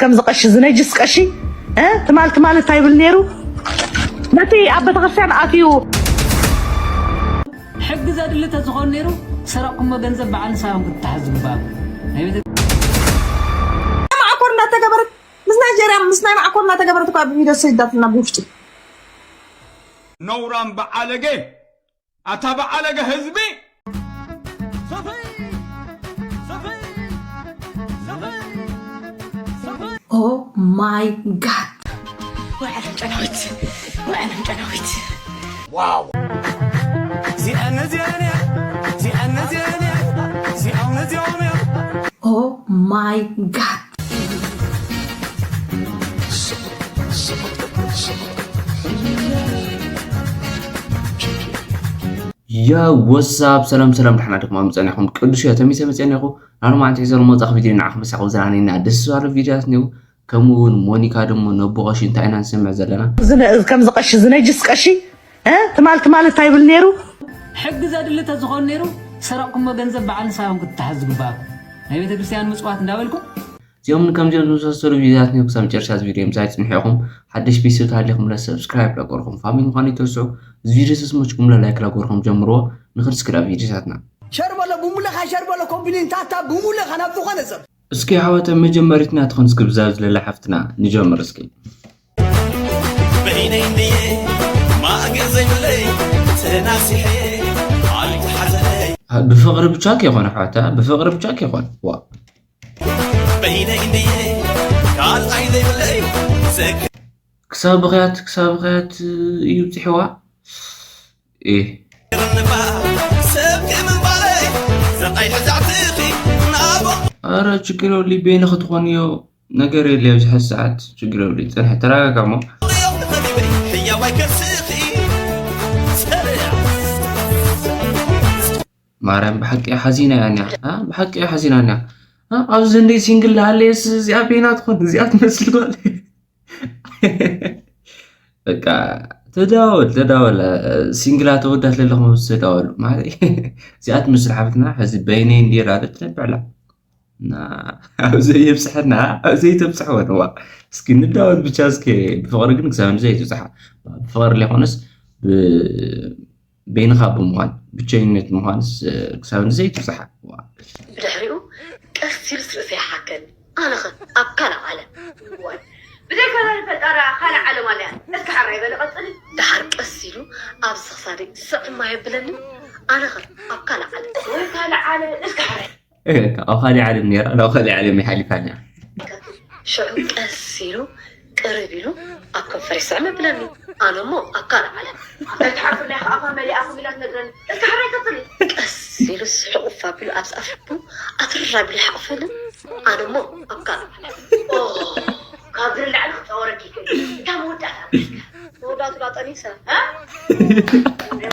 ከምዚ ቀሺ ዝነጅስ ቀሺ እ? ትማል ትማል እንታይ ይብል ነይሩ? ነቲ ኣብ ቤተክርስትያን ኣትዩ ሕጊ ዘድሊ ተዝኾን ነይሩ ሰረቕኩሞ ገንዘብ በዓል ንስኻኹም ክትተሓዙ ዝግባእ ናይ ቤተ ማዕኮር እንዳተገበረት ምስ ናይጀርያ ምስ ናይ ማዕኮር እንዳተገበረት እኳ ብቪዲዮ ሰይዳትና ብውሽጢ ነውራም በዓለገ ኣታ በዓለገ ህዝቢ Oh my god. ወዓለም ጨናዊት ወዓለም ጨናዊት Oh my god. ያ ወሳብ ሰላም ሰላም ድሕና ድኹም ኣብ ምጸናኹም ቅዱስ ዮ ተሚሰ መጸና ይኹ ናሉ ማዓንቲ ሒዘ መጻኹ ቪድዮ ንዓኹም መሳኹም ዝራኒና ደስ ዝባሉ ቪድዮታት ኒው ከምኡ እውን ሞኒካ ደሞ ነቦ ቀሺ እንታይ ኢና ንሰምዕ ዘለና ከምዚ ቀሺ ዝነጅስ ቀሺ እ? ትማል ትማል እንታይ ይብል ነይሩ? ሕጊ ዘድሊ ተዝኾን ነይሩ ሰረቕኩሞ ገንዘብ በዓል ንስኻኹም ክትተሓዙ ዝግባእ ናይ ቤተ ክርስቲያን ምጽዋት እንዳበልኩም እዚኦም ከምዚኦም ዝመሳሰሉ ቪድዮታት ኒው ክሳብ መጨረሻ እዚ ቪድዮ ምሳይ ጽንሑ ኢኹም ሓደሽ ቤተሰብ ተሃሊኹም ለ ሰብስክራይብ ላጎርኹም ፋሚሊ ምዃኑ ይተስዑ እዚ ቪድዮ ተስሞችኩም ለ ላይክ ላጎርኹም ጀምርዎ ንኽድ ስክዳ ቪድዮታትና ሸር በሎ ብሙለኻ ሸር በሎ ኮምፕሊን ታታ ብሙለኻ ናብ ዝኾነ ሰብ እስኪ ዓወተ መጀመሪትና ትኾንስ ክብዛብ ዝለላ ሓፍትና ንጀምር እስኪ በይነይ እንድየ ማእገር ዘይብለይ ተናሲሐ ኣይተሓዘለይ ብፍቕሪ ብቻ ከይኾነ ሓታ ብፍቕሪ ብቻ ከይኾነ ዋ በይነይ እንድየ ካልኣይ ዘይብለይ ዘክ ክሳብ ብኽያት ክሳብ ብኽያት እዩ ብፅሕዋ እ ኣረ ችግር የብሉ በይንኺ ትኾንዮ ነገር የለ ኣብዚ ሕዚ ሰዓት ችግር የብሉ ፅንሐ ተረጋጋ እሞ ማርያም ብሓቂ ሓዚና እያ እኒያ ብሓቂ ሓዚና እኒያ ኣብዚ እንደ ሲንግል ላሃለየስ እዚኣ በይና ትኾን እዚኣ ትመስል ጓል በቃ ተዳወል ተዳወል ሲንግላ ተወዳት ለለኹም ኣብዚ ተዳወሉ ማለት እዚኣ ትመስል ሓፍትና ሕዚ በይነይ እንዲራ ትነብዕላ እና ኣብዘይ የብፅሐና ኣብዘይ ተብፅሐወ ነዋ እስኪ ንዳወል ብቻ እስኪ ብፍቕሪ ግን ክሳብ ንዘይ ትብፅሓ ብፍቕሪ ለይኮነስ በይንኻ ብምዃን ብቸኝነት ምዃንስ ክሳብ ንዘይ ትብፅሓ ብድሕሪኡ ቀስ ኢሉ ስርእሰ ይሓከኒ ኣነኸ ኣብ ካልእ ዓለም ብዘይካ ናይ ፈጣራ ካልእ ዓለም ኣለያ እስኪ ሓራይ በለ ቀፅሊ ደሓር ቀስ ኢሉ ኣብዚ ክሳደይ ስዕማ የብለኒ ኣነኸ ኣብ ካልእ ዓለም ወይ ካልእ ዓለም እስኪ ሓራይ ኣብ ካልእ ዓለም ነይራ ናብ ካልእ ዓለም ይሓሊፋ ነያ ሽዑ ቀስ ኢሉ ቅርብ ኢሉ ኣብ ከንፈር ይስዕም የብለኒ ኣነ እሞ ኣብ ካልእ ዓለም ኣብታ ትሓፍር ናይ ከኣፋ መሊኣ ኹም ኢላ ትነግረኒ እስኪ ሓራይ ቀፅሊ ቀስ ኢሉ ስሕቕ እፍ ኣቢሉ ኣብዚ ኣፍልቡ ኣትርር ኣቢሉ ሓቕፈኒ ኣነ እሞ ኣብ ካልእ ዓለም ካብ ዝንላዕሊ ክፃወረኪ ይክእል እታ መወዳእታ መወዳእቱ ዳ ጠኒሰ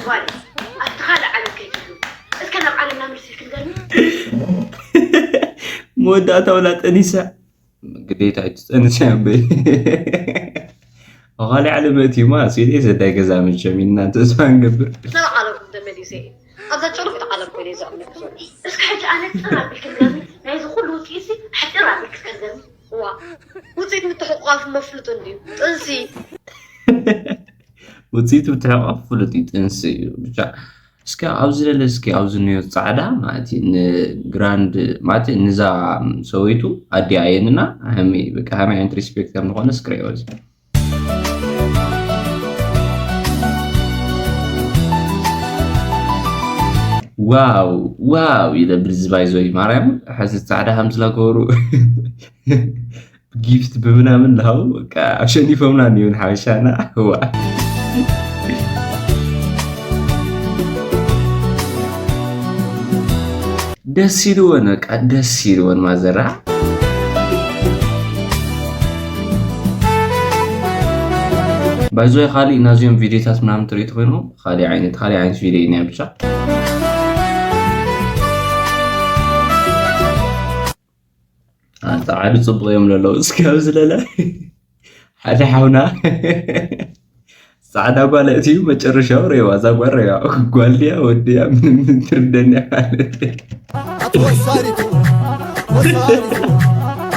ጓል ኣብቲ ካልእ ዓለም ከይትሉ እስከ ናብ ዓለምና ምልስ ኢልክን ገርኒ መወዳእታ ውላ ጠኒሳ ግዴታ ኣይትፀንሰ እምበይ ኣብ ካልእ ዓለም እትዩማ ስኢለ ሰዳይ ገዛ መቸም ኢልና ተስፋ ንገብር ናብ ዓለምኩም ተመሊሰ እየ ኣብዛ ጭሩፍቲ ዓለም ኮይነ ዘቕምጥ ዘሎ እስከ ሕጂ ኣነ ጥር ኣቢልክን ገርኒ ናይዚ ኩሉ ውፅኢትሲ ሕጥር ኣቢልክን ገርኒ ዋ ውፅኢት ምትሕቑቓፍ መፍልጡ እንድዩ ጥንሲ ውፅኢት ምትሕቑቓፍ ፍሉጥ እዩ ጥንሲ እዩ ብቻ እስኪ ኣብዚ ለለ እስኪ ኣብዚ ንዮ ፃዕዳ ማለት ንግራንድ ማለት ንዛ ሰበይቱ ኣዲኣ የንና ሃመይ በቃ ሃመይ ዓይነት ሪስፔክት ከም ዝኾነ እስክሪኦ እዚ ዋው ዋው ይለብል ዝባይ ዞይ ማርያም ሕዚ ፃዕዳ ሃምዝላ ገበሩ ጊፍት ብምናምን ላሃው ኣሸኒፎምና እኒውን ሓበሻና ዋ ደስ ኢልወን በቃ ደስ ኢልወን ማዘራ ባይዞ ካሊእ ናዚኦም ቪዲዮታት ምናምን ትርኢ ትኮይኑ ካሊእ ዓይነት ካሊእ ዓይነት ቪዲዮ ኢና ብቻ ፃዓዱ ፅቡቅ እዮም ለለው እስኪ ኣብዚ ለለ ሓደ ሓውና ፃዕዳ ጓል እቲ መጨረሻው ሬዋ እዛ ጓል ሬዋ ጓል ድያ ወድያ ምንም ትርደኒ ማለት ወሳሪቱ ወሳሪቱ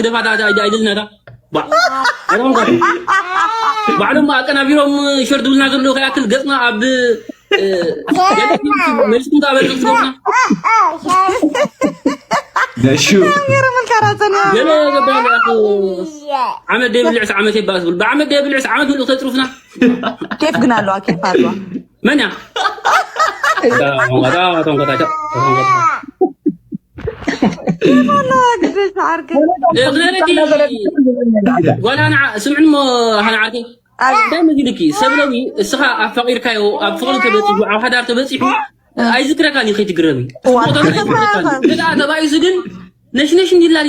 ግደፋ ኣይደልና ዳ ባዕሎም ኣቀናቢሮም ሸር ድብልና ዘሎ ከይኣክል ገጽና ኣብ መልስኩም ኣበልጽ ትገብና ነሹ ገለ ገባና ዓመት ደይብልዕስ ዓመት የባስ ብሉ ብዓመት ደይብልዕስ ዓመት ምልእ ተጽሩፍና ኬፍ ግን ኣለዋ ኬፍ ኣለዋ መን እያ ጓል ሃና ስምዕን ሞ ሃና ዓርከይ እንታይ መጊድኪ ሰብ ሎሚ እስኻ ኣፋቂርካዮ ኣብ ፍቅሪ ተበፂሑ ኣብ ሓዳር ተበፂሑ ኣይዝክረካን እዩ ከይትግረሚ ተባኢሱ ግን ነሽነሽ እንዲላል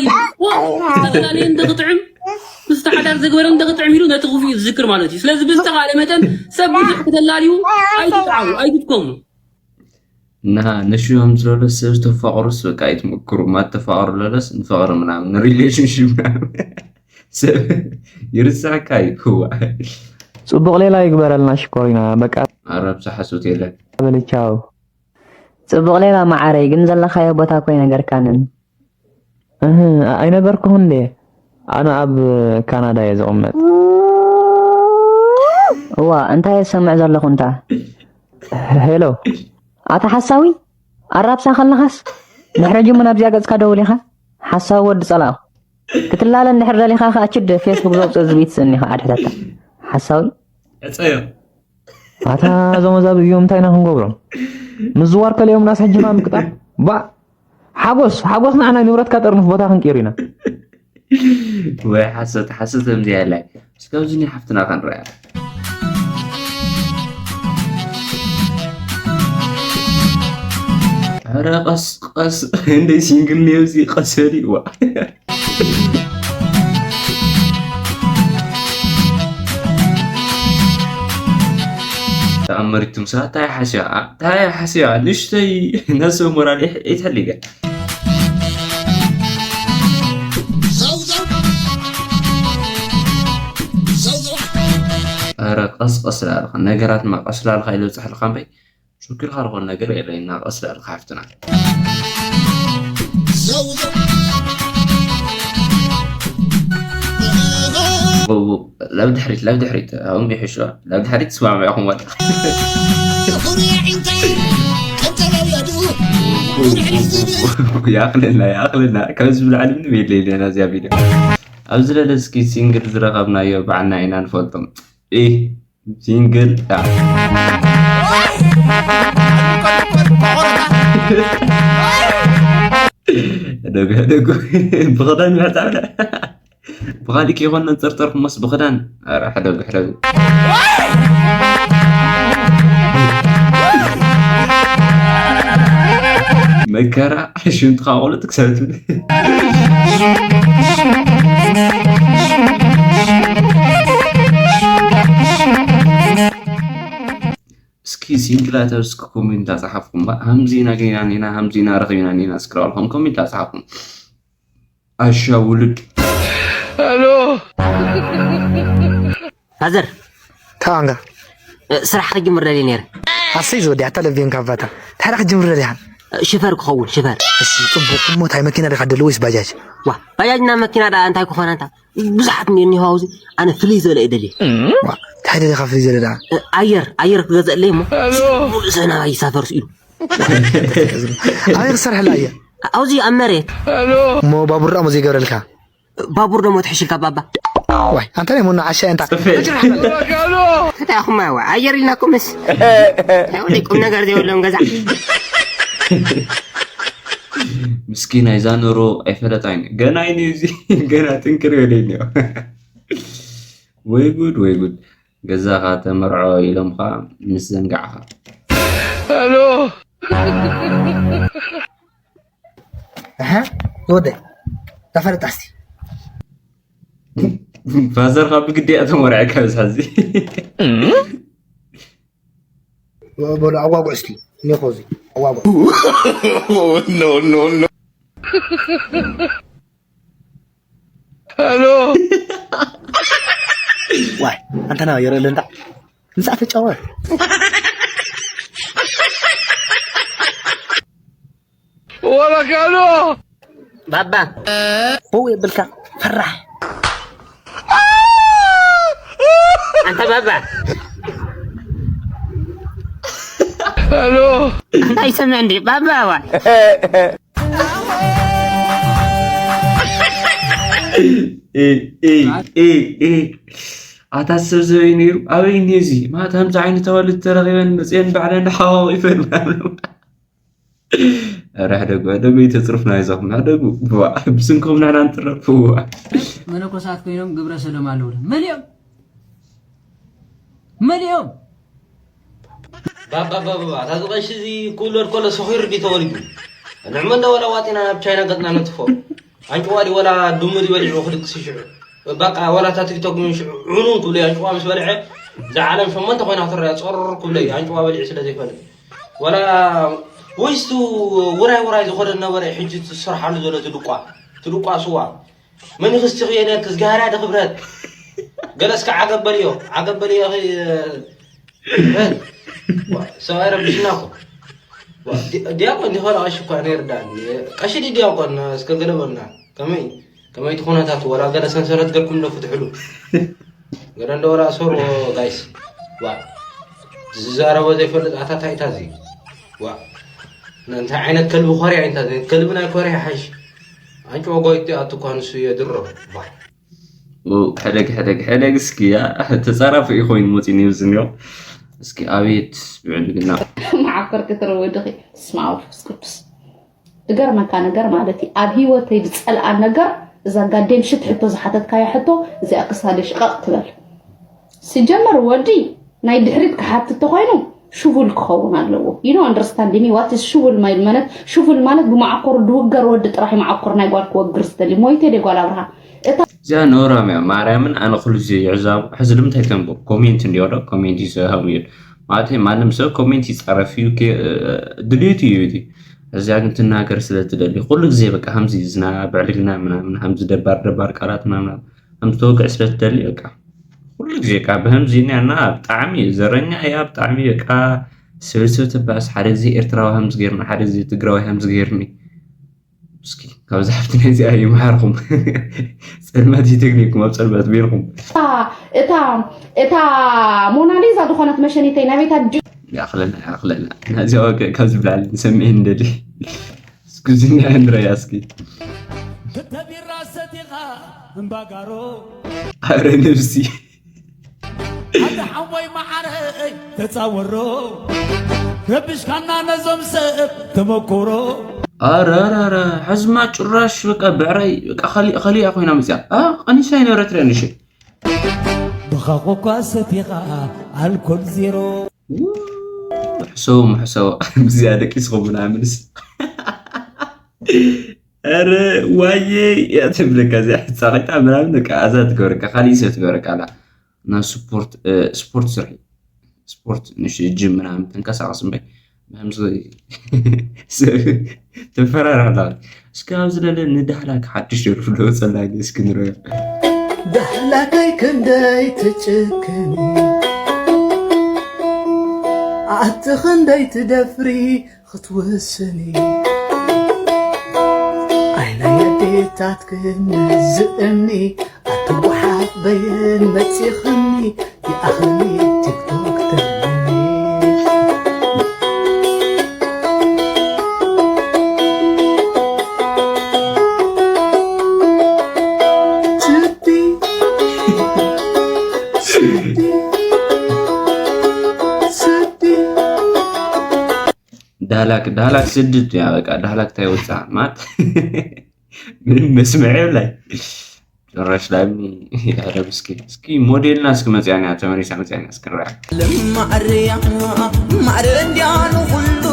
ዝተፈላለዩ እንተክጥዕም ምስቲ ሓዳር ዘግበረ እንተክጥዕም ኢሉ ነቲ ክፉ እዩ ዝዝክር ማለት እዩ ስለዚ ብዝተካለ መጠን ሰብ ብዙሕ ክተላልዩ ኣይትጥዓሙ ኣይትድከሙ እና ነሽዮም ስለለስ ሰብ ዝተፋቀሩስ በቃ ኣይትመክሩ ማተፋቀሩ ለለስ ንፈቅሪ ምናምን ንሪሌሽንሽፕ ምናምን ሰብ ይርስዕካ እዩ ክዋ ፅቡቅ ሌላ ይግበረልና ሽኮሪና በቃ ኣረብሳ ሓሶት የለን በልቻው ፅቡቕ ሌላ መዓረይ ግን ዘለኻዮ ቦታ እኮ ኣይነገርካንን። እህ፣ ኣይነገርኩህን እንዴ? ኣነ ኣብ ካናዳ እየ ዝቕመጥ። እዋ እንታይ እየ ዝሰምዕ ዘለኹ እንታ? ሄሎ፣ ኣታ ሓሳዊ ኣራብሳ ከለኻስ ድሕሪ ጅሙ ናብዚኣ ገጽካ ደውል ኢኻ ሓሳዊ ወዲ ጸላእኹ። ክትላለ እንድሕር ደሊኻ ከዓ ችድ ፌስቡክ ዘውፅእ ዝብኢት ስእኒ ከዓ ኣድሕተካ ሓሳዊ ዕፀዮ። ኣታ እዞም ኣዛብእ እዚኦም እንታይ ኢና ክንገብሮም? ምዝዋር ከለዮም ናስ ሕጂ ከዓ ምቅጣር። ባ ሓጎስ ሓጎስ ንዓና ንብረትካ ጠርንፍ ቦታ ክንቅይር ኢና። ወይ ሓሰት ሓሰት ከምዚኣ የላይ። እስከ ኣብዚ ናይ ሓፍትና ከንረያ። ኧረ ቀስ ቀስ እንደ ሲንግል ኔው እዚ ቀስ በሊ ዋ። ተኣመሪት ትምስላ እንታይ ሓስያ እንታይ ሓስያ ንሽተይ ነሰብ ሞራል ይትሕሊገ። ኧረ ቀስ ቀስ ላልካ ነገራት ማ ቀስ ላልካ ይለብፅሐልካ እምበይ ችግር ካልኾነ ነገር የለይና ቀስ ዳልካ ሓፍትና። ላብ ድሕሪት ላብ ድሕሪት ኣሁን ቢሕሾ ላብ ድሕሪት ትስማምዑ ኢኹም ወላ ይኣኽለና ይኣኽለና ካብ ዝብላዕሊ ምንም የለ የለና እዚኣ ቪድዮ ኣብ ዝበለ እስኪ ሲንግል ዝረኸብናዮ ባዕልና ኢና ንፈልጦም። ሲንግል ደጉ ደጉ ብኽዳን ምሕፃብ ብኻሊእ ከይኮነ ፀርፀርኩሞስ ብኽዳን ኧረ ሕደጉ ሕደጉ መከራ ሽንጥኻ ቆልጥ ክሰብ ትብል እስኪ ሲንግላት ኣብ እስኪ ኮሜንት ኣጻሓፍኩም ባ ሃምዚ ኢና ገይና ኒና ሃምዚ ኢና ረኺብና ኒና እስኪ ራልኩም ኮሜንት ኣጻሓፍኩም ኣሻ ውሉድ ፋዘር ታንጋ ስራሕ ክጅምር ደልየ ነይረ። ኣሰይ ዝወዲ ኣታ ለብየን ካባታ ታራ ክጅምር ደልያ ሽፈር ክኸውን ሽፈር። እሺ ጽቡቅ። እሞ ታይ መኪና ዲኻ ደሊ ወይስ ባጃጅ? ዋ ባጃጅ እና መኪና ደኣ እንታይ ክኾና እንታ ብዙሓት እኒኦ እኒሆ ኣብዚ ኣነ ፍልይ ዝበለ እየ ደልየ። ዋ እንታይ ደሊኻ ፍልይ ዝበለ ደኣ? ኣየር ኣየር ክገዝአለይ እሞ ሙሉእ ሰብ ናባይ ይሳፈር ስኢሉ። ኣበይ ክሰርሐላ እየ? ኣብዚ ኣብ መሬት። እሞ ባቡር ደኣ እሞ ዘይገብረልካ? ባቡር ደሞ ትሕሽልካ ባባ። ዋይ ኣንታ ናይ ሞኖ ዓሻ ኣንታ። እንታይ ኣኹም ኣዋ ኣየር ኢልናኩምስ። ወዲ ቁም ነገር ዘይብሎም ገዛ። ምስኪን ኣይዛ ኑሮ ኣይፈለጣይን ገና ኣይኒ እዚ ገና ጥንክር ይበለኒ ወይ ጉድ ወይ ጉድ ገዛኻ ተመርዖ ኢሎምኻ ምስ ዘንጋዕኻ እህ ወደይ ተፈለጥ ኣስቲ ፋዘርካ ብግዲ እያ ተመርዐካ ኣብዚ ሕዚ በሉ ኣዋጉዕ እስቲ እኒኾ እዚ ኣዋጉዕ ሄሎ ዋይ ኣንተና የርእለ እንዳ ምሳዕ ተጫወት ወላ ካሎ ባባ ሆው የብልካ ፈራሕ ኣንተ ባባ ሄሎ ኣንተ ይሰምዕ እንዲ ባባ ዋ ኣታ ሰብ ዘበይ ነይሩ ኣበይ እኒኦ እዚ ማታ ከምዚ ዓይነት ኣዋልድ ተረኺበን መፅየን ባዕለን ሓዋቒፈን ኧረ ሕደጉ ሕደጉ ይተፅርፍና ይዛኹም ሕደጉ ብስንኩም ንሕና ንጥረፍ መነኮሳት ኮይኖም ግብረ ሰዶም ኣለዉ መሊኦም መሊኦም ባባባባ እታ ዝቐሺ እዚ ክውለድ ከሎ ሰኺሩ ድዩ ተወሊዱ ንዕመ እንዳ ወላ ዋጢና ናብ ቻይና ገፅና ነጥፎ ኣንጭዋ ድዩ ወላ ድሙ ድዩ በሊዕዎ ክድቅስ ሽዑ በቃ ወላ እታ ቲክቶክ ሽዑ ዑኑን ክብለዮ ኣንጭዋ ምስ በልዐ እዛ ዓለም ሸሞንተ ኮይና ክትረአ ፀርር ክብለዮ ኣንጭዋ በሊዑ ስለ ዘይፈልጥ ወላ ወይስ እቲ ውራይ ውራይ ዝኾነ ነበረ ሕጂ ትሰርሓሉ ዘሎ ትድቋ ትድቋ ስዋ መን ይኽስቲ ክየነ ክዝጋራ ደ ክብረት ገለ እስከ ዓገብ በልዮ ዓገብ በልዮ ሰብኣይ ረብሽና እኮ ዲያቆን ዲኾነ ቀሺ እኳ ነይርዳን ቀሺ ዲ ዲያቆን እስከ ገለ በልና ከመይ ከመይቲ ኩነታት ወላ ገለ ሰንሰለት ገርኩም ዶ ፍትሕሉ ገለ እንደ ወላ ሶር ጋይስ ዋ ዝዛረቦ ዘይፈልጥ ኣታ ታይታ እዚ ዋ እንታይ ዓይነት ከልቢ ኮርያ እንታይ ከልቢ ናይ ኮርያ ሓሽ ኣንቺ ወጎይቲ ኣትኳንሱ የድሮ ባ ሕደግ ሕደግ ሕደግ እስኪ ያ ተጻራፊ ኮይኑ መፂ ኒውዝ እኒኦ እስኪ ኣቤት ብዕልግና መዓኮር ክትረዊ ድኺ ስማ መንፈስ ቅዱስ ዝገርመካ ነገር ማለት እዩ ኣብ ህይወተይ ዝፀልኣ ነገር እዛ ጋዴም ሽት ሕቶ ዝሓተትካያ ሕቶ እዚኣ ክሳደ ሽቐቕ ትበል ሲጀመር ወዲ ናይ ድሕሪት ክሓትት ተኮይኑ ሽፉል ክኸውን ኣለዎ you know understand me what is ሽፉል ማይል ማለት ሽፉል ማለት ብመዓኮር ድውገር ወዲ ጥራሕ መዓኮር ናይ ጓል ክወግር ዝደሊ ሞይተ ደ ጓል ኣብርሃ እታ እዚኣ ነውራም እያ ማርያምን ኣነ ኩሉ ግዜ ይዕዛቡ ሕዚ ልምንታይ ተንብብ ኮሜንት እንዲዮ ዶ ኮሜንት ይስሀቡ እዩ ማለት ማንም ሰብ ኮሜንት ይጻረፍ እዩ ድሌት እዩ እቲ እዚኣ ግን ትናገር ስለ ትደሊ ኩሉ ግዜ በቃ ከምዚ ዝና ብዕልግና ምናምን ከምዚ ደባር ደባር ቃላት ምናምን ከምዚ ተወግዕ ስለ ትደሊ በቃ ኩሉ ግዜ ቃ ብህምዚ እኒያ እና ብጣዕሚ ዘረኛ እያ ብጣዕሚ በቃ ስብስብ ትባስ ሓደ ግዜ ኤርትራዊ ሃምዚ ገይርኒ ሓደ ግዜ ትግራዊ ሃምዚ ገይርኒ እስኪ ካብዚ ሓፍትና እዚኣ ይምሃርኩም ፀልማት ይተግኒኩም ኣብ ፀልማት ቤርኩም እታ እታ ሞናሊዛ ዝኾነት መሸኒተይ ናቤታ ጅ ያክለና ያክለና ናዚያ ወገ ካብ ዝብላል ንሰምዒ እንደሊ እስኩዝኛ እንረያ እስኪ ክተቢራ ሰቲኻ እምባጋሮ ኣረ ነብሲ ኣቲ ሓወይ መዓረይ ተፃወሮ ረብሽካና ነዞም ሰብ ተመኮሮ ኣረ ኣረ ኣረ ሕዝማ ጭራሽ በቃ ብዕራይ በቃ ካሊእ ካሊኣ ኮይና መፅያ ቀኒሳ ይነበረት ሪያ ንሽ ብኻኾኳ ሰቲኻ ኣልኮል ዜሮ ሕሰቡ ምሕሰቡ ምስዚኣ ደቂስኹም ምናምንስ ኧረ ዋየ እያ ትብለካ እዚኣ ሕፃቂጣ ምናምን በቃ ኣዛ ትገብረካ ካሊእ ሰብ ትገብረካ ኣላ እና ስፖርት ስፖርት ስርሒ ስፖርት ንሽ ጅም ምናምን ተንቀሳቀስ እምበይ ምናምን ተፈራርሕ ላ እስኪ ኣብዚ ለለ ንዳህላክ ሓድሽ ደርፉ ለወፀላ እስኪ ንረዮ ዳህላከይ ክንደይ ትጭክኒ ኣቲ ክንደይ ትደፍሪ ክትውስኒ ዓይነይ ኣዴታትክን ዝእምኒ ኣቲ ጉሓፍ በየን መፂኽኒ ይኣኽሊ ቲክቶክ ተልኒ ዳህላክ ዳህላክ ስድድ ያ በቃ ዳህላክ ታይ ወፃ ማት ምንም መስምዕ የብላይ ጭራሽ ላብኒ ያረብ እስኪ እስኪ ሞዴልና እስኪ መፅያንያ ተመሪሳ መፅያንያ እስክንረያ ማዕረያ ማዕረ እንዲያ ንኩሉ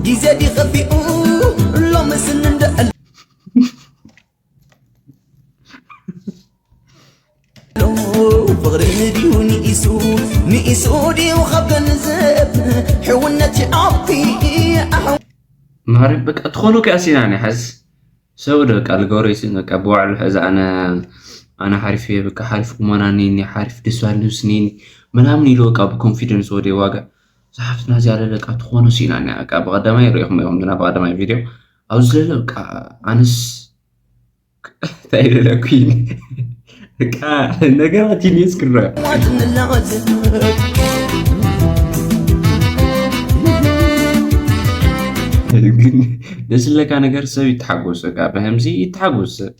ግዜ ዲኸፊኡ ሎምስ እንደ ፍቕሪ ድዩ ንኢሱ ንኢሱ ድዩ ካብ ገንዘብ ሕውነት ሃብቲ ማርያም በቃ ትኾኑ ከያ ሲና ናይ ሓዝ ሰብ ዶ በቃ ልገብሮ ይስን በቃ ብባዕሉ ሕዚ ኣነ ኣነ ሓሪፍ እየ በቃ ሓሪፍ ቁመና እኒኒ ሓሪፍ ደስ ባል ነብሲ እኒኒ ምናምን ኢሉ በቃ ብኮንፊደንስ ወደ ዋጋ ዝሓፍትና እዚኣ ለለ በቃ ትኾኑ ሲና እኒያ በቃ ብቐዳማይ ሪኢኹም ኢኹም ግና ብቐዳማይ ቪድዮ ኣብዚ ለለ በቃ ኣነስ እንታይ ደለኩ በቃ ነገራት ይኔስ ክረ ግን ደስ ለካ ነገር ሰብ ይተሓጎስ በቃ ብህምዚ ይተሓጎስ ሰብ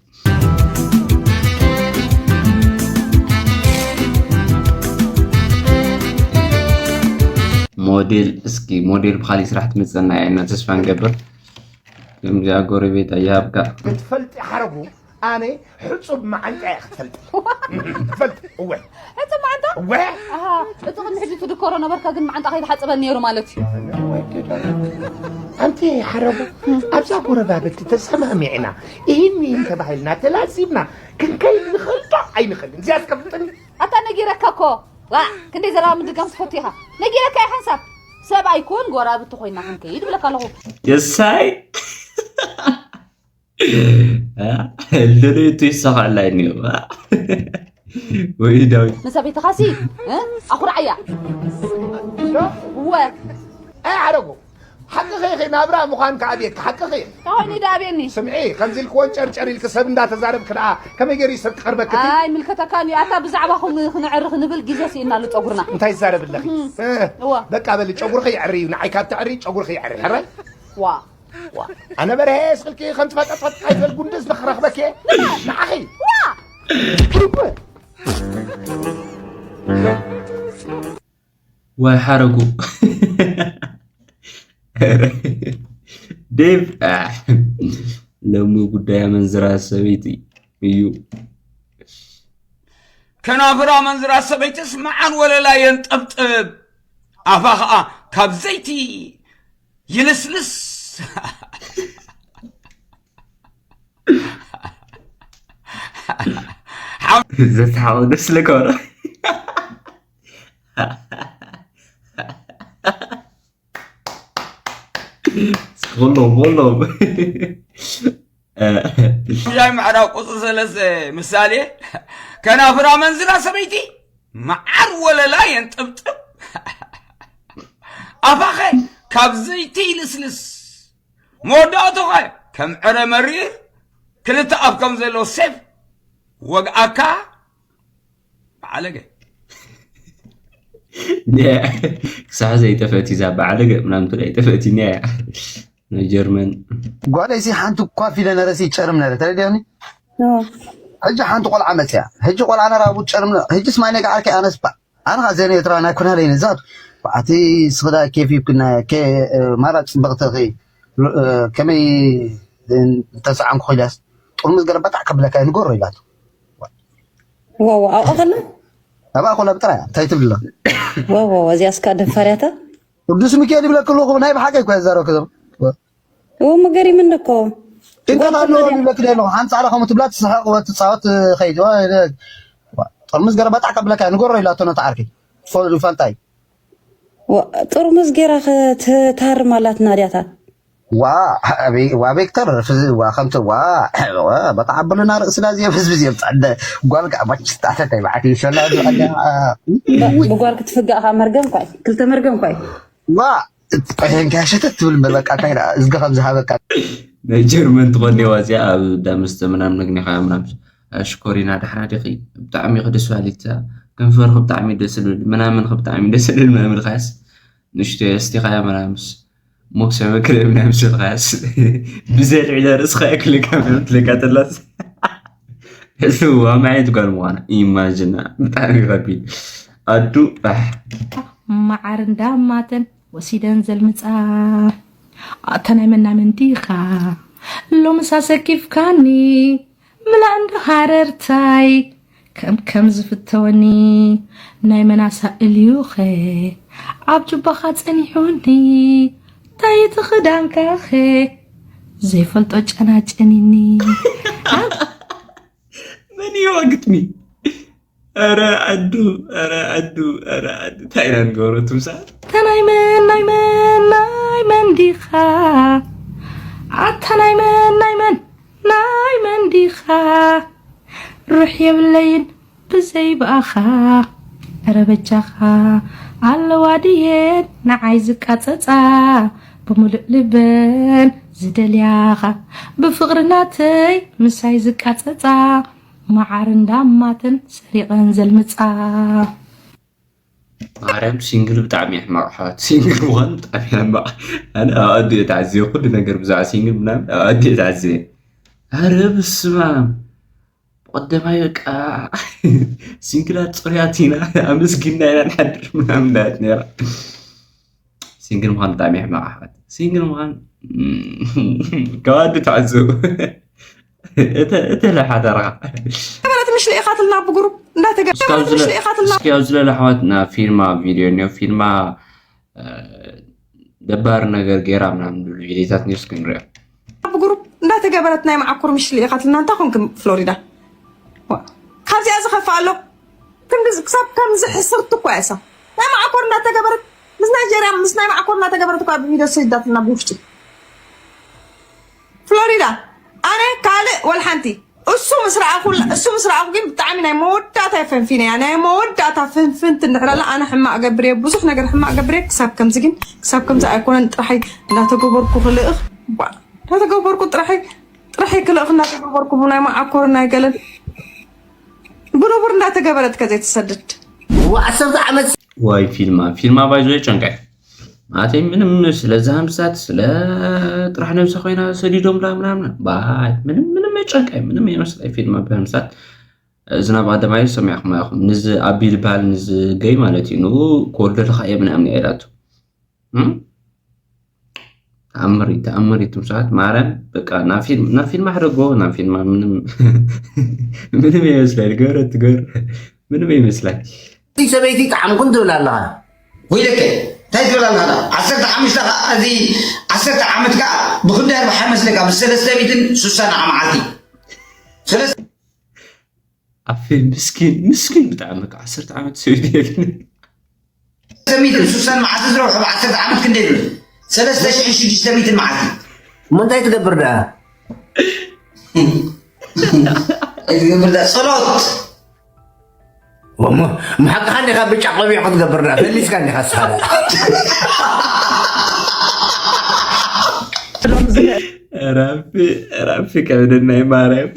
ሞዴል እስኪ ሞዴል ብካሊእ ስራሕ ትመፀና እያ ኢና ተስፋ ንገብር ከምዚኣ ጎረቤት ኣይሃብካ ክትፈልጢ ሓረጉ ኣነ ሕፁብ መዓንጣ እየ ክትፈልጢ ክትፈልጢ እወ ሕፁብ መዓንጣ እወ ኣሃ እቲ ቅድሚ ሕጂ ትድከሮ ነበርካ ግን መዓንጣ ከይትሓፅበኒ ነይሩ ማለት እዩ ኣንቲ ሓረጉ ኣብዛ ጎረባብቲ ተሰማሚዕና ይህን ይህን ተባሂልና ተላዚብና ክንከይድ ንኽእል ዶ ኣይንኽእልን እዚኣ ትከፍልጥኒ ኣታ ነጊረካ እኮ ዋ ክንደይ ዘረባ ምድጋም ትፈቱ ኢኻ ነጊረካ እየ ሓንሳብ ሰብኣይ ኩን ጎራብቲ ኮይና ክንከይድ ብለካ ኣለኹ የሳይ ልደለቱ ይሳኻዕላ እኒኦ ወይ ዳዊት ንሰበይትኻሲ ኣኹርዓያ እወ ኣይ ሓረጎ ሓቅኺ ኢኺ ናብራ ምዃን ከኣብየኪ ሓቅኺ እዩ ተኾይኑ ይዳ ኣብየኒ ስምዒ ከምዚ ኢልክዎን ጨርጨር ኢልኪ ሰብ እንዳተዛረብኪ ደኣ ከመይ ገይሩ እዩ ሰብ ክቐርበኪ እቲ ኣይ ምልከተካን እዩ ኣታ ብዛዕባኹም ክንዕሪ ክንብል ግዜ ስኢናሉ ጸጉርና እንታይ ትዛረቢ ኣለኺ እ፣ እዋ። በቃ በሊ ጨጉርኺ ይዕሪ እዩ ንዓይ ካብ ትዕሪ ጨጉርኺ ይዕሪ ሕራይ ዋ ኣነ በርሀ ስልኪ ከም ትፈጠጥፈጥካ ይበል ጉንድስ ንኽረኽበኪ ንዓኺ ዋይ ሓረጉ ዴቭ ኣሕ፣ ሎሚ ጉዳይ ኣመንዝራ ሰበይቲ እዩ። ከናፍራ መንዝራ ሰበይትስ መዓር ወለላ የንጠብጥብ፣ ኣፋ ኸዓ ካብ ዘይቲ ይልስልስ። ዘስሓቕ ደስ ልከረ ኩሎም ኩሎም ሻይ ምዕራብ ቁፅሪ ሰለስተ ምሳሌ፣ ከናፍራ መንዝራ ሰበይቲ መዓር ወለላ የንጥብጥብ፣ ኣፋኸ ካብ ዘይቲ ይልስልስ፣ መወዳእቶኸ ከም ዕረ መሪር፣ ክልተ ኣፍ ከም ዘሎ ሴፍ ወግኣካ በዓለገ። ክሳዕ ዘይጠፈእት እዛ በዓለገ ምናምን ትብላ ኣይጠፈእት እያ። ናይ ጀርመን ጓለይ ሲ ሓንቲ ኳፍ ኢለ ነረ ሲ ጨርም ነረ ተረዲእኒ። ሕጂ ሓንቲ ቆልዓ መፅያ ሕጂ ቆልዓ ነራ ቡ ጨርም ነረ ሕጂ ስማይ ነገ ዓርከይ ኣነስ ባ ኣነ ኸዓ ዘነ ኤርትራ ናይ ኩናለይ ነዛት ባዕቲ ስኽዳ ኬፍ ይብክና ማራ ፅብቕቲ ኸ ከመይ እንተሰዓም ክኽልያስ ጥርሙዝ ገረ በጣዕ ከብለካ ንጎሮ ኢላቶ። ዋው ኣብኣ ከላ ኣብኣ ኮላ ብጥራያ እንታይ ትብልላ? ዋው ዋው እዚኣ እስካ ደፋርያታ ቅዱስ ሚካኤል ይብለክ ኣለኹ ናይ ብሓቂ እኮ የዛረብ ከዘም እዎ መገሪምኒ እኮ ጭንቀት ኣለዎ ይብለክ ደ ኣለኹ ሓንፃላ ከምኡ ትብላ ትስሕቅ ወ ትፃወት ኸይድ ጥርሙዝ ገረ በጣዕ ከብለካ ንጎሮ ኢላቶ ነታ ዓርኪ ትፈልጡ ፋንታይ ጥርሙዝ ገይራ ክትሃርም ኣላትና ድያታ ዋ ዋ ቬክተር ፍዚ ዋ ከምቲ ዋ በቃ ዓብሉና ርእስና እዚኦም ህዝቢ እዚኦም ጸደ ጓል ጋር ባች ታተታይ ባዓት ይሸላ ብጓል ክትፍጋእ ከ መርገም ኳይ ክልተ መርገም ኳይ ዋ ቆየን ከሸተት ትብል እምበር በቃ እንታይ ደኣ እዝጊ ከም ዝሃበካ ናይ ጀርመን ትኾንዋ እዚኣ ኣብ ዳመስተ ምናምን ነግኒኻ ምናምን ኣሽኮሪና ዳሕና ዲኺ ብጣዕሚ ክድስ ባሊት ከንፈርኺ ብጣዕሚ ደስ ዝብል ምናምን ብጣዕሚ ደስ ዝብል ምናምን ኻያስ ንሽቶ ኣስቲኻያ ምናምስ ሞክሰ መክረ ምናምን ስልኻያስ ብዘልዒ ደርእስኻ ክልካ ምናምን ትልካ ተላስ እዋ ማየት ጓል ምዃና ኢማጅና ብጣዕሚ ከቢድ ኣዱ ኣሕ መዓር እንዳማተን ወሲደን ዘልምፃ ኣታ ናይ መናመን ዲኻ ሎምሳ ሰኪፍካኒ ምላእ እንዶ ሃረርታይ ከም ከም ዝፍተወኒ ናይ መናሳ እልዩኸ ኣብ ጁባኻ ጸኒሑኒ ታይ እቲ ክዳንካኸ ዘይፈልጦ ጨናጨኒኒ መን እዩ ግጥሚ ኧረ ኣዱ ኧረ ኣዱ ኧረ ኣዱ እንታይ ኢና ንገብሮ ትምሳል ተናይ መን ናይ መን ናይ መን ዲኻ ኣታ ናይ መን ናይ መን ናይ መን ዲኻ ሩሕ የብለይን ብዘይ ብኣኻ ዕረ በጃኻ ኣለዋ ድየን ንዓይ ዝቃጸጻ ብምሉእ ልበን ዝደልያኻ ብፍቕሪ ናተይ ምሳይ ዝቃጸጻ መዓር እንዳማተን ሰሪቐን ዘልምጻ ማርያም ሲንግል ብጣዕሚ ሕማቕ ኣሕዋት ሲንግል ምዃን ብጣዕሚ ሕማቕ ኣነ ኣብ ኣዲኡ ተዓዝየ ኩሉ ነገር ብዛዕባ ሲንግል ምናምን ኣብ ኣዲኡ ተዓዝየ ኣረ ብስማም ብቐደማይ በቃ ሲንግላት ፅሩያት ኢና ኣመስጊንና ኢና ንሓድር ምናምን እንዳት ነራ ሲንግል ምዃን ብጣዕሚ ሕማቕ ኣሕዋት ሲንግል ምዃን ከባዲ ተዓዝቡ እተ ለሓተርኻ ገበረት ምሽ ልኢኻትልና ብግሩፕ እንዳተገበረት ምሽ ልኢኻትልና እስኪ ኣብዚ ለለ ኣሕዋት ና ፊልማ ቪድዮ እኒኦ ፊልማ ደባሪ ነገር ገይራ ምናምን ዝብሉ ቪድዮታት ኒውስ ክንሪኦ ብግሩፕ እንዳተገበረት ናይ መዓኮር ምሽ ልኢኻትልና እንታይ ኮንክ ፍሎሪዳ ካብዚኣ ዝኸፍእ ኣሎ ክንዲ ክሳብ ከምዚ ሕስርቲ እኮ እያ እሳ ናይ መዓኮር እንዳተገበረት ምስ ናይጀርያ ምስ ናይ መዓኮር እንዳተገበረት እኮ ብቪድዮ ሰይዳትና ብውሽጢ ፍሎሪዳ ኣነ ካልእ ወልሓንቲ እሱ ምስ ረኣኹ እሱ ምስ ረኣኹ ግን ብጣዕሚ ናይ መወዳእታ ፈንፊነያ ናይ መወዳእታ ፍንፍንቲ እንድሕር ኣላ ኣነ ሕማቕ ገብርየ ብዙሕ ነገር ሕማቕ ገብርየ ክሳብ ከምዚ ግን ክሳብ ከምዚ ኣይኮነን ጥራሐይ እናተገበርኩ ክልእኽ ባ እናተገበርኩ ጥራሐይ ጥራሐይ ክልእኽ እናተገበርኩ ናይ መዓኮር ናይ ገለን ብንቡር እንዳተገበረት ከዘይትሰድድ ዓሰርተ ዓመት ዋይ ፊልማ ፊልማ ባይዞ ጨንቀ ማለተይ ምንም ስለ ዛምሳት ስለ ጥራሕ ነብሳ ኮይና ሰዲዶምላ ምናምን ባይ ምንም ምንም የጨንቀይ ምንም የመስለይ ፊልም ብህምሳት ዝናብ ኣደማይ ሰሚዕኩም ኢኹም ንዚ ኣቢ ዝበሃል ንዚ ገይ ማለት እዩ ንኡ ክወልደልካ እየ ምናምን ኢላቱ ተኣምር እዩ ተኣምር እዩ ትምሳት ማርያም በቃ ናብ ፊልም ናብ ፊልም ኣሕደጎ ናብ ፊልም ምንም ምንም ይመስላል ገረ ትገር ምንም ይመስላል ሰበይቲ ጣዕምኩም ትብል ኣለኻ ወይለከ እንታይ ትብል ኣለኻ ዓሰርተ ሓሙሽተ እዚ ዓሰርተ ዓመት ከዓ ብክንደይ ኣርባሓ መስለካ ብሰለስተ ሚትን ሱሳን መዓልቲ ኣፌ ምስኪን ምስኪን ብጣዕሚ በቃ ዓሰርተ ዓመት ሰበይቲ የለን ሰለስተ ሚትን ሱሳን መዓልቲ ዝረብሑ ብዓሰርተ ዓመት ክንደይ ዝብል ሰለስተ ሽሕን ሽዱሽተ ሚትን መዓልቲ እሞ እንታይ ትገብር ደኣ ትገብር ደኣ ጸሎት እሞ ሓቅኻ እንዲኻ ብጫ ቆቢዕ ክትገብር ደኣ ፈሊስካ እንዲኻ ስኻ ራፊ ራፊ ከብደናይ ማርያም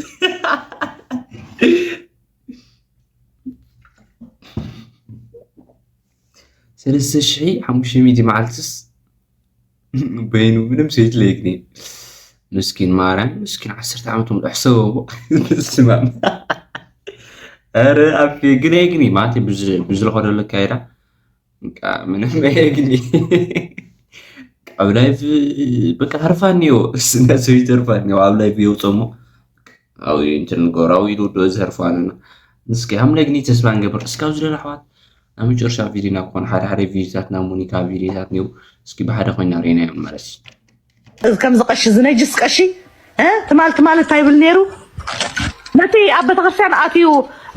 ሰለስተ ሽሕ ሓሙሽተ ሚእቲ መዓልትስ በይኑ ምንም ሰይት ለይግኒ ምስኪን ማርያም ምስኪን ዓሰርተ ዓመት ሙሉ ሕሰቦ ስማም ረ ኣብ ግን የግኒ ማለት ብዙ ዝለኸደሉ ካይዳ ምንም የግኒ ኣብ ላይፍ በቃ ህርፋ እኒኦ ስነ ሰበይቲ ህርፋ እኒኦ ኣብ ላይፍ የውፀሞ ኣብ እንትን ንገራዊ ኢሉ ዶ ዝህርፋንና ንስኪ ኣብ ለግኒ ተስፋ ንገብር እስካብ ዝደለ ኣሕዋት ኣብ መጨረሻ ቪዲዮና ክኾን ሓደ ሓደ ቪዲዮታት ናብ ሙኒካ ቪዲዮታት ኒው እስኪ ብሓደ ኮይና ሬና እዮም ማለት ከምዚ ቀሺ ዝነጅስ ቀሺ ትማል ትማል እንታይ ይብል ነይሩ ነቲ ኣብ ቤተክርስትያን ኣትዩ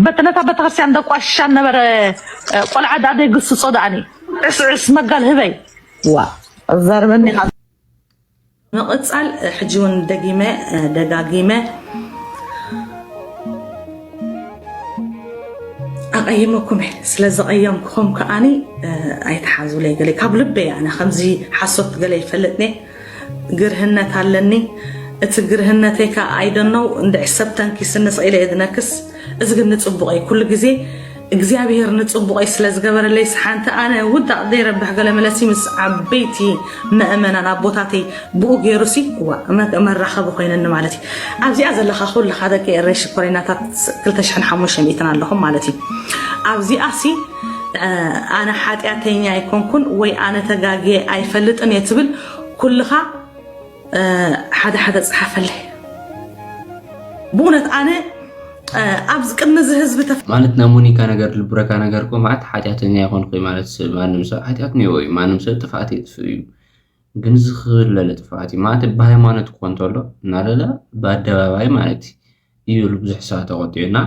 በቲ ነታ ቤተክርስትያን ደቋሽሻ ነበረ ቆልዓ ዳ ደግስጾ ዳኣኒ ዕስዕስ መጋል ህበይ ዋ ኣዛርበኒ ምቕጻል ሕጂ እውን ደጊመ ደጋጊመ ኣቐይመኩም እየ ስለ ዘቐየምኩኹም ከዓኒ ኣይትሓዙለይ ገለ ካብ ልበይ ኣነ ከምዚ ሓሶት ገለ ይፈልጥኒ ግርህነት ኣለኒ እቲ ግርህነተይ ከዓ ኣይደነው እንድዒ ሰብ ተንኪስኒ ስኢለ እየ ዝነክስ እዚ ግን ንፅቡቐይ ኩሉ ግዜ እግዚኣብሔር ንፅቡቐይ ስለ ዝገበረለይስ ሓንቲ ኣነ ውዳቕ ዘይረብሕ ገለ መለሲ ምስ ዓበይቲ መእመናን ኣቦታተይ ብኡ ገይሩሲ እዋ መራኸቢ ኮይነኒ ማለት እዩ ኣብዚኣ ዘለኻ ኩልኻ ደቂ ኤረይ ሽኮሪናታት ክልተ ሽሕን ሓሙሽተ ሚእትን ኣለኹም ማለት እዩ ኣብዚኣ ሲ ኣነ ሓጢኣተኛ ኣይኮንኩን ወይ ኣነ ተጋግየ ኣይፈልጥን እየ ትብል ኩልኻ ሓደ ሓደ ፀሓፈለይ ብእውነት ኣነ ኣብዚ ቅድሚ እዚ ህዝቢ ተፍ ማለት ናይ ሞኒካ ነገር ልብረካ ነገር ኮ ማለት ሓጢኣተኛ ይኮንኩ ማለት ሰብ ማንም ሰብ ሓጢኣት ነዎ እዩ ማንም ሰብ ጥፍኣት የጥፍእ እዩ ግን ዝኽለለ ጥፍኣት እዩ ማለት ብሃይማኖት እኮ እንተሎ እናለለ ብኣደባባይ ማለት እዩ ብዙሕ ሰባት ተቆጢዑና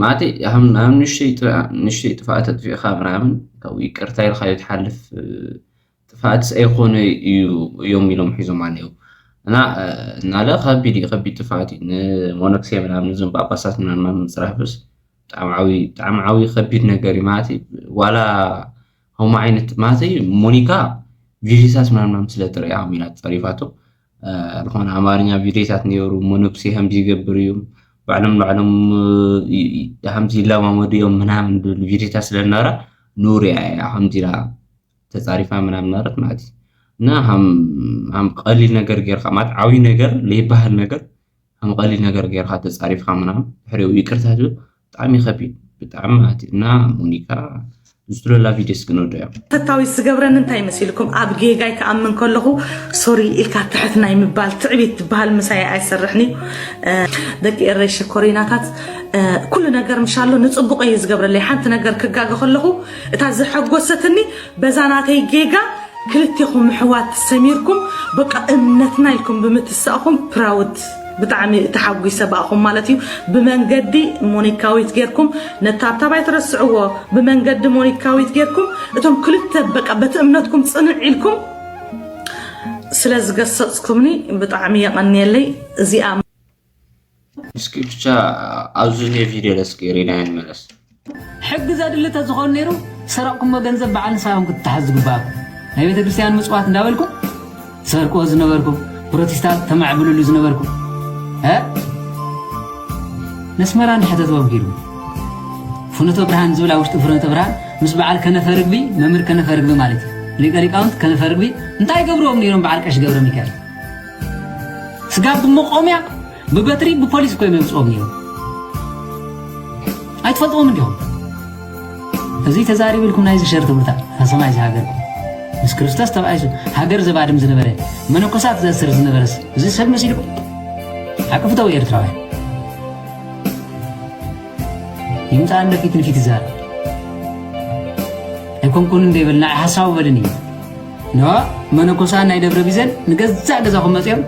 ማለት ንሽተይ ጥፍኣት ኣጥፊእካ ምናምን ካብኡ ይቅርታ ኢልካዮ ትሓልፍ ጥፍኣትስ ኣይኮነ እዩ እዮም ኢሎም ሒዞም ኣለዉ እና እናለ ከቢድ እዩ ከቢድ ጥፍኣት እዩ ንሞነክሴ ምናምን እዞም ጳጳሳት ምናምን ምፅራፍስ ብጣዕሚ ዓብዪ ከቢድ ነገር እዩ ማለት ዋላ ከምኡ ዓይነት ማለት ሞኒካ ቪዲዮታት ምናምን ስለ ትሪኣ ኢላ ፀሪፋቶ ዝኾነ ኣማርኛ ቪዲዮታት ነይሩ መነኩሴ ከምዚ ይገብር እዩ ባዕሎም ባዕሎም ከምዚ ይለማመዱ እዮም ምናምን ዝብል ቪዲዮታት ስለነበረ ኑር እያ ከምዚ ኢላ ተፃሪፋ ምናምን ነበረት ማለት እዩ እና ሃም ቀሊል ነገር ጌርካ ማለት ዓብይ ነገር ለይበሃል ነገር ሃም ቀሊል ነገር ጌርካ ተፃሪፍካ ምናምን ድሕሪኡ ይቅርታ ትብል ብጣዕሚ ከቢድ ብጣዕሚ ማለት እዩ እና ሞኒካ ዝትለላ ቪዲዮ እስኪ ንወደዮ። ተታዊት ዝገብረኒ እንታይ መሲልኩም? ኣብ ጌጋይ ክኣምን ከለኹ ሶሪ ኢልካ ትሕት ናይ ምባል ትዕቢት ትበሃል ምሳይ ኣይሰርሕን እዩ። ደቂ ኤረይ ሽኮሪናታት ኩሉ ነገር ምሻሎ ንጽቡቀይ እዩ ዝገብረለይ። ሓንቲ ነገር ክጋገ ከለኹ እታ ዘሐጎሰትኒ በዛ ናተይ ጌጋ ክልቴኹም ኣሕዋት ሰሚርኩም በቃ እምነትና ኢልኩም ብምትሳእኹም ፕራውድ ብጣዕሚ ተሓጒሰ ብኣኹም ማለት እዩ። ብመንገዲ ሞኒካዊት ጌርኩም ነታብታብ ኣይትረስዕዎ። ብመንገዲ ሞኒካዊት ጌርኩም እቶም ክልተ በቃ በቲ እምነትኩም ጽንዕ ኢልኩም ስለ ዝገሰጽኩምኒ ብጣዕሚ የቐንየለይ። እዚኣ እስኪ ብቻ ኣብዚ ኔ ቪድዮ ለስኪ ሪናዮ ንመለስ። ሕጊ ዘድሊ ተዝኾን ነይሩ ዝሰረቕኩሞ ገንዘብ በዓል ንስኻኹም ክትተሓዙ ዝግበኣኩም። ናይ ቤተ ክርስቲያን ምጽዋት እንዳበልኩም ትሰርቅዎ ዝነበርኩም፣ ፕሮቴስታንት ተማዕብልሉ ዝነበርኩም እ ነስመራ እንድሕተትዎም ኪዱ ፍኖተ ብርሃን ዝብል ኣብ ውሽጢ ፍኖተ ብርሃን ምስ በዓል ከነፈ ርግቢ መምህር ከነፈ ርግቢ ማለት እዩ። ሊቀ ሊቃውንት ከንፈር ርግቢ እንታይ ገብርዎም ነይሮም? በዓል ቀሺ ገብረ ሚካኤል ስጋብ ብመቆምያ ብበትሪ ብፖሊስ እኮ የምፅኦም ነይሮም። ኣይትፈልጥዎም እንዲኹም። እዚ ተዛሪቡ ኢልኩም ናይዚ ሸር ትምህርታ ፈሰማይ እዚ ሃገር ምስ ክርስቶስ ተባኢሱ ሃገር ዘባድም ዝነበረ መነኮሳት ዘእስር ዝነበረስ እዚ ሰብ መሲልኩም ሓቂ ፍተው ኤርትራውያን። ይምፃ እንደ ፊት ንፊት ይዛረብ ኣይኮንኩን እንደ ይበልና ሓሳቡ በልን እዩ። ኖ መነኮሳት ናይ ደብረ ቢዘን ንገዛእ ገዛኹም መፅኦም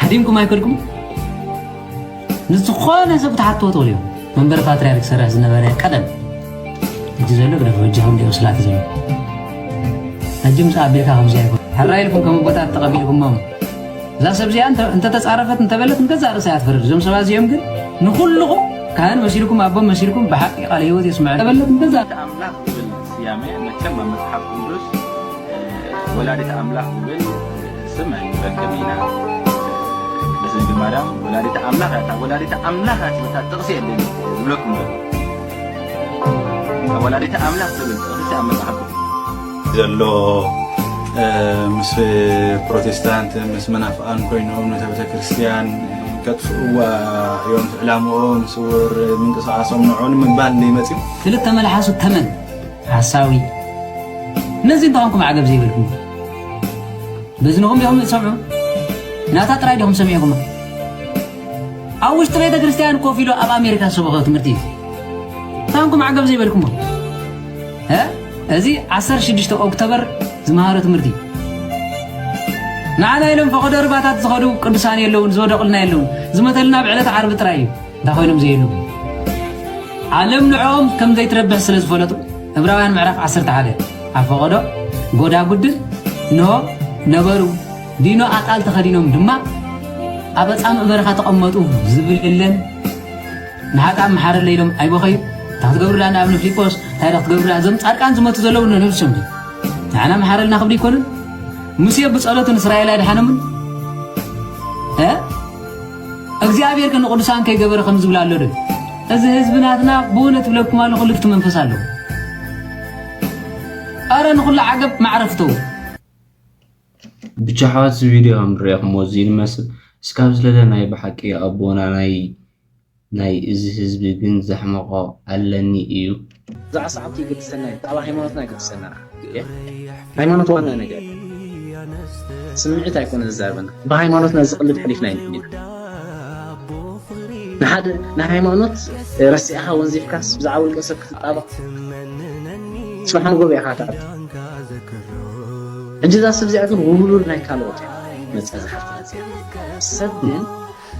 ሃዲምኩም ኣይከድኩም። ንዝኾነ ሰብ ክትሓትዎ ትኽእሉ እዮም። መንበረ ፓትርያርክ ዝሰርሕ ዝነበረ ቀደም። ሕጂ ዘሎ ግደፎ፣ ሕጂ ከም ዲኦ ስላት ዘሎ። ሕጂ ምስ ኣቢልካ ከምዚ ኣይኮን። ሕራይ ኢልኩም ከም ኣቦታት ተቐቢልኩሞም። እዛ ሰብ እዚኣ እንተ-፣ እንተተጻረፈት እንተበለት ንገዛእ ርእሳ እያ ትፈርድ። እዞም ሰባት እዚኦም ግን ንኹልኹም ካህን መሲልኩም ኣቦ መሲልኩም ብሓቂ ቃለ ህይወት የስምዐ ተበለት ንገዛእ ኣምላኽ ዝብል ስያመ መቸም ኣብ መጽሓፍ ቅዱስ ወላዲት ኣምላኽ ዝብል ስም ኣይንረክብ ኢና። ቅድስት ድንግል ማርያም ወላዲት ኣምላኽ እያ። እታ ወላዲት ኣምላኽ እያ ትብል እታ ጥቕሲ የለን ዝብለኩም ዘሎ። እታ ወላዲት ኣምላኽ ትብል ጥቕሲ ኣብ መጽሓፍ ቅዱስ ዘሎ፣ እ፣ ምስ ፕሮቴስታንት፣ ምስ መናፍቓን ኮይኖም ነታ ቤተክርስትያን ከጥፍእዋ እዮም ዕላምኦም፣ ስውር ምንቅስቓሶም ንዑ ንምባል እንደ ይመጽኡ። ክልተ መልሓሱ ተመን ሓሳዊ። ነዚ እንታይ ኮንኩም ዓገብ ዘይበልኩም? በዝንኹም ዲኹም ትሰምዑ? ናታ ጥራይ ዲኹም ሰሚዕኩማ? ኣብ ውሽጢ ቤተ ክርስቲያን ኮፍ ኢሉ ኣብ ኣሜሪካ ዝሰበኸ ትምህርቲ እዩ። እንታይ ኮንኩም ዓገብ ዘይበልኩሞ? እ? እዚ ዓሰርተ ሽዱሽተ ኦክቶበር ዝመሃሮ ትምህርቲ እዩ። ንዓና ኢሎም ፈቐዶ ርባታት ዝኸዱ ቅዱሳን የለውን፣ ዝወደቑልና የለውን። ዝመተልና ኣብ ዕለተ ዓርቢ ጥራይ እዩ። እንታይ ኮይኖም ዘየሉ? ዓለም ንዕኦም ከም ዘይትረብሕ ስለ ዝፈለጡ፣ ዕብራውያን ምዕራፍ ዓሰርተ ሓደ ኣብ ፈቐዶ ጎዳጉድን እንሆ ነበሩ፣ ዲኖ ኣጣል ተኸዲኖም ድማ ኣብ ኣጻምእ በረኻ ተቐመጡ ዝብል የለን። ንሓጣም መሓረለ ኢሎም ኣይበኸዩ። እንታይ ክትገብሩላ ንኣብነ ፊልጶስ፣ እንታይ ዶ ክትገብሩላ? እዞም ጻድቃን ዝመቱ ዘለዉ ነብሶም ድዩ? ንዓና መሓረልና ክብሉ ይኮኑን? ሙሴ ብጸሎቱ ንእስራኤል ኣድሓኖምን? እ? እግዚኣብሔር ከ ንቅዱሳን ከይገበረ ከም ዝብል ኣሎ ዶ? እዚ ህዝቢ ናትና ብእውነት እብለኩም ኣለኹ ልፍቲ መንፈስ ኣለዎ። ኣረ ንኹሉ ዓገብ ማዕረ ፍተዉ። ብቻ ኣሕዋት እዚ ቪድዮ ከም ንሪኦ ክሞ እዚ ይመስል። እስካብ ዝለለ ናይ ብሓቂ ኣቦና ናይ፣ ናይ እዚ ህዝቢ ግን ዘሕመቖ ኣለኒ እዩ። እዛ ሰዓብቲ ይግድሰና እዩ። ኣብ ሃይማኖትና ይግድሰና። ሃይማኖት ዋና ነገር። ስምዒት ኣይኮነ ዝዛረበና። ብሃይማኖትና ዝቕልድ ሕሊፍና ኢና። ንሓደ ንሃይማኖት ረሲዕኻ ወንዚፍካስ ብዛዕባ ውልቀ ሰብ ክትጣበቕ ጽባሕ ንጎቦ ኢኻ ትኣቱ። ሕጂ እዛ ሰብ እዚኣ ግን ውህሉል ናይ ካልኦት እያ መጸ ዝሓፍትና እዚኣ። ሰብ ግን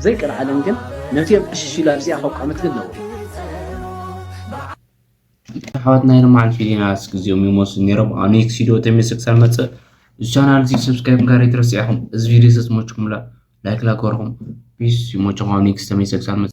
ዘይቅርዓለም ግን ነቲ ኣብ ዕሽሽ ኢሉ ኣብዚኣ ከቋምት ግን ነውሪ። ኣሕዋትና ናይ ሎማዓንቲ ቪድዮና እስኪ እዚኦም ይመስሉ ነይሮም። ኣብ ኔክስት ቪድዮ ተመልሰ ክሳብ መጽእ፣ እዚ ቻናል እዚ ሰብስክራይብ ምግባር ኣይትረስዑ ኢኹም። እዚ ቪድዮ ተዝመችኩምላ ላይክ ላገርኩም። ፒስ፣ ይመችኹም። ኣብ ኔክስት ተመልሰ ክሳብ መጽእ።